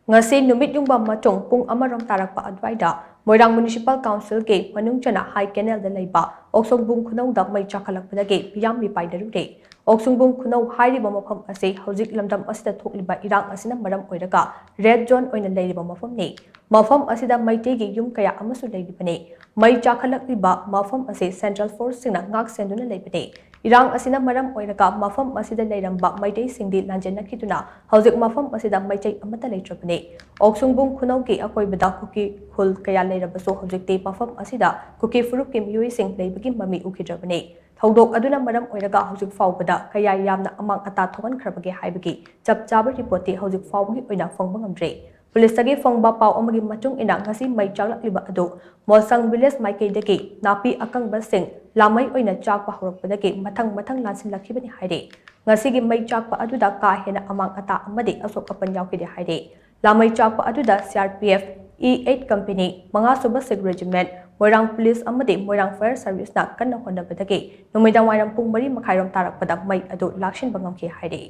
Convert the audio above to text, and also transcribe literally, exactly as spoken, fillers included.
ꯉꯁꯤ ꯅꯨꯃꯤꯠ ꯌꯨꯡꯕ ꯃꯇꯨꯡ ꯄꯨꯡ ꯑꯃꯔꯣꯝ ꯇꯥꯔꯛꯄ ꯑꯗꯨꯋꯥꯏꯗ ꯃꯣꯏꯔꯥꯡ ꯃ꯭ꯌꯨꯅꯤꯁꯤꯄꯥꯜ ꯀꯥꯎꯟꯁꯤꯜꯒꯤ ꯃꯅꯨꯡ ꯆꯟꯅ ꯍꯥꯏ ꯀꯦꯅꯦꯜꯗ ꯂꯩꯕ ꯑꯣꯛꯁꯣꯡꯕꯨꯡ ꯈꯨꯅꯧꯗ ꯃꯩ ꯆꯥꯛꯈꯠꯂꯛꯄꯗꯒꯤ ꯃꯤꯌꯥꯝ ꯃꯤꯄꯥꯏꯅꯔꯨꯔꯦ꯫ ꯑꯣꯛꯁꯣꯡꯕꯨꯡ ꯈꯨꯅꯧ ꯍꯥꯏꯔꯤꯕ ꯃꯐꯝ ꯑꯁꯤ ꯍꯧꯖꯤꯛ ꯂꯝꯗꯝ ꯑꯁꯤꯗ ꯊꯣꯛꯂꯤꯕ ꯏꯔꯥꯡ ꯑꯁꯤꯅ ꯃꯔꯝ ꯑꯣꯏꯔꯒ ꯔꯦꯗ ꯖꯣꯟ ꯑꯣꯏꯅ ꯂꯩꯔꯤꯕ ꯃꯐꯝꯅꯤ꯫ ꯃꯐꯝ ꯑꯁꯤꯗ ꯃꯩꯇꯩꯒꯤ ꯌꯨꯝ ꯀꯌꯥ ꯑꯃꯁꯨ ꯂꯩꯔꯤꯕꯅꯤ꯫ ꯃꯩ ꯆꯥꯛꯈꯠꯂꯛꯂꯤꯕ ꯃꯐꯝ ꯑꯁꯤ ꯁꯦꯟꯇ꯭ꯔꯦꯜ ꯐꯣꯔꯁꯁꯤꯡꯅ ꯉꯥꯛ ꯁꯦꯟꯗꯨꯅ ꯂꯩꯕꯅꯤ꯫ ꯏꯔꯥꯡ ꯑꯁꯤꯅ ꯃꯔꯝ ꯑꯣꯏꯔꯒ ꯃꯐꯝ ꯑꯁꯤꯗ ꯂꯩꯔꯝꯕ ꯃꯩꯇꯩꯁꯤꯡꯗꯤ ꯂꯥꯟꯖꯦꯟꯅꯈꯤꯗꯨꯅ ꯍꯧꯖꯤꯛ ꯃꯐꯝ ꯑꯁꯤꯗ ꯃꯩꯇꯩ ꯑꯃꯠꯇ ꯂꯩꯇ꯭ꯔꯕꯅꯤ꯫ ꯑꯣꯛꯁꯨꯡꯕꯨꯡ ꯈꯨꯅꯧꯒꯤ ꯑꯀꯣꯏꯕꯗ ꯀꯨꯀꯤ ꯈꯨꯜ ꯀꯌꯥ ꯂꯩꯔꯕꯁꯨ ꯍꯧꯖꯤꯛꯇꯤ ꯃꯐꯝ ꯑꯁꯤꯗ ꯀꯨꯀꯤ ꯐꯨꯔꯨꯞꯀꯤ ꯃꯤꯑꯣꯏꯁꯤꯡ ꯂꯩꯕꯒꯤ ꯃꯃꯤ ꯎꯈꯤꯗ꯭ꯔꯕꯅꯤ꯫ ꯊꯧꯗꯣꯛ ꯑꯗꯨꯅ ꯃꯔꯝ ꯑꯣꯏꯔꯒ ꯍꯧꯖꯤꯛ ꯐꯥꯎꯕꯗ ꯀꯌꯥ ꯌꯥꯝꯅ ꯑꯃꯥꯡ ꯑꯇꯥ ꯊꯣꯛꯍꯟꯈ꯭ꯔꯕꯒꯦ ꯍꯥꯏꯕꯒꯤ ꯆꯞ ꯆꯥꯕ ꯔꯤꯄꯣꯔꯠꯇꯤ ꯍꯧꯖꯤꯛ ꯐꯥꯎꯕꯒꯤ ꯑꯣꯏꯅ ꯐꯪꯕ ꯉꯝꯗ꯭ꯔꯤ꯫ ꯄꯨꯂꯤꯁꯇꯒꯤ ꯐꯪꯕ ꯄꯥꯎ ꯑꯃꯒꯤ ꯃꯇꯨꯡ ꯏꯟꯅ ꯉꯁꯤ ꯃꯩ ꯆꯥꯛꯂꯛꯂꯤꯕ ꯑꯗꯨ ꯃꯣꯜꯁꯪ ꯚꯤꯂꯦꯖ ꯃꯥꯏꯀꯩꯗꯒꯤ ꯅꯥꯄꯤ ꯑꯀꯪꯕꯁꯤꯡ ꯂꯥꯃꯩ ꯑꯣꯏꯅ ꯆꯥꯛꯄ ꯍꯧꯔꯛꯄꯗꯒꯤ ꯃꯊꯪ ꯃꯊꯪ ꯂꯥꯟꯁꯤꯜꯂꯛꯈꯤꯕꯅꯤ ꯍꯥꯏꯔꯤ꯫ ꯉꯁꯤꯒꯤ ꯃꯩ ꯆꯥꯛꯄ ꯑꯗꯨꯗ ꯀꯥ ꯍꯦꯟꯅ ꯑꯃꯥꯡ ꯑꯇꯥ ꯑꯃꯗꯤ ꯑꯁꯣꯛ ꯑꯄꯟ ꯌꯥꯎꯈꯤꯗꯦ ꯍꯥꯏꯔꯤ꯫ ꯂꯥꯃꯩ ꯆꯥꯛꯄ ꯑꯗꯨꯗ C R P F, E eight company, ꯃꯉꯥ ꯁꯨꯕ ꯁꯤꯛ ꯔꯦꯖꯤꯃꯦꯟꯠ, ꯃꯣꯏꯔꯥꯡ ꯄꯨꯂꯤꯁ ꯑꯃꯗꯤ ꯃꯣꯏꯔꯥꯡ ꯐꯥꯌꯔ ꯁꯥꯔꯚꯤꯁꯅ ꯀꯟꯅ ꯍꯣꯠꯅꯕꯗꯒꯤ ꯅꯨꯃꯤꯗꯥꯡ ꯋꯥꯏꯔꯝ ꯄꯨꯡ ꯃꯔꯤ ꯃꯈꯥꯏꯔꯣꯝ ꯇꯥꯔꯛꯄꯗ ꯃꯩ ꯑꯗꯨ ꯂꯥꯛꯁꯤꯟꯕ ꯉꯝꯈꯤ ꯍꯥꯏꯔꯤ꯫